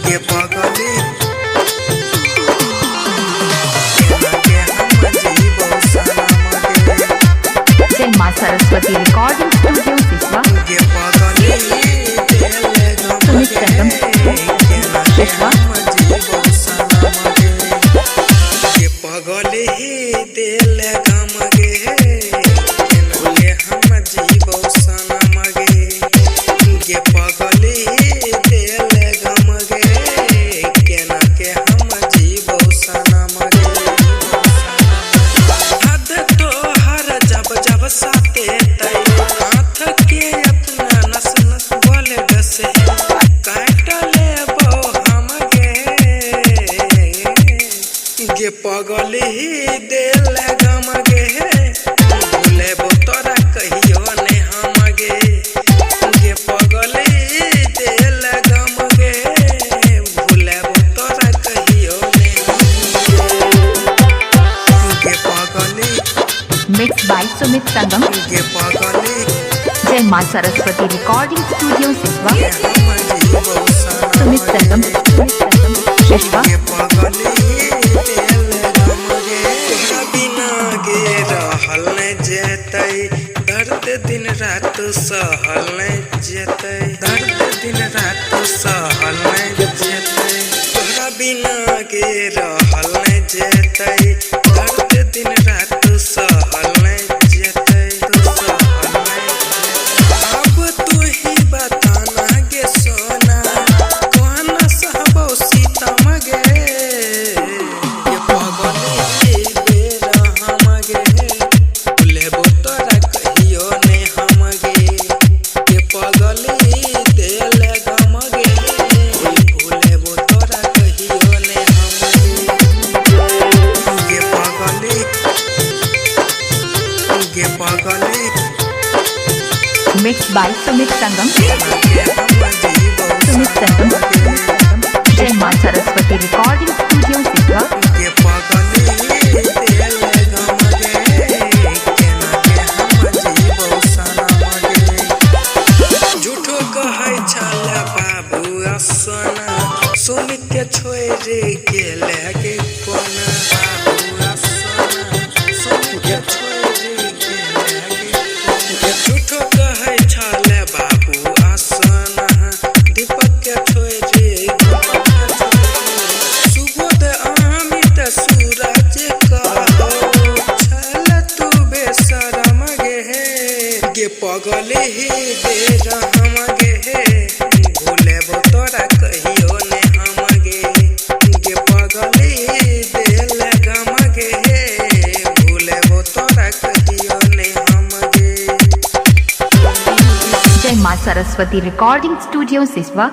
गे पगली केना के हम जीबौ सनम गे। जय माँ सरस्वती रिकॉर्डिंग स्टूडियो सिसवा। गे पगली देले गम सुमित गे संगम। केना के सिसवा। हम जीबौ सनम गे। गे पगली देले गम गे केना के हम जीबौ सनम गे। गे पगली देले गम गे केना के हम जीबौ सनम गे। हद तोहर जब जब साथे तै हाथ के अपना नस नस बोले डसे काट लेबो हम गे। गे पगली देल गम गे भूलेबो तोरा कहियो ने हम गे। गे पगली देल गम गे भूलेबो तोरा कहियो ने हम गे। गे पगली मिक्स बाय सुमित संगम। गे पगली जय माँ सरस्वती रिकॉर्डिंग स्टूडियो सिसवा। के हम जीबौ सनम सुमित संगम। गे। सिसवा। गे पगली देल गम गे तोहरा बिना गे रहल नै जेतै दर्द दिन रात सहल नै जेतै दर्द दिन रात सहल नै जेतै तोहरा बिना गे रहल नै जेतै दर्द दिन रात सहल नै जेतै सहल नै जेतै। अब तू ही बताना गे सोना कोना सहबौ सीतम गे। ये पगली बेरहम गे भूलेबो तोरा कहियो ने हम गे। ये पगली देल गम गे भूलेबो तोरा कहियो ने हम गे। गे पगली गे पगली मिक्स बाय सुमित संगम। केना के हम जीबौ सुमित संगम। सनम गे। जय माँ सरस्वती रिकॉर्डिंग स्टूडियो सिसवा। गे पगली देल गम गे केना के हम जीबौ सनम गे। झूठो कहै छल बाबू सोना सुमित के छोड़ि गेले गे कोना। बाबू सोना सुमित के छोड़ि गेले गे कोना। झूठो कहै छल बाबू सोना दीपक के छोड़ि सुबोध अमित सूरज कहो छल तू बेशरम गे। गे पगली बेरहम गे भूलेबो तोरा कहियो ने हम गे। गे पगली देल गम गे भूलेबो तोरा कहियो ने हम गे। जय माँ सरस्वती रिकॉर्डिंग स्टूडियो सिसवा।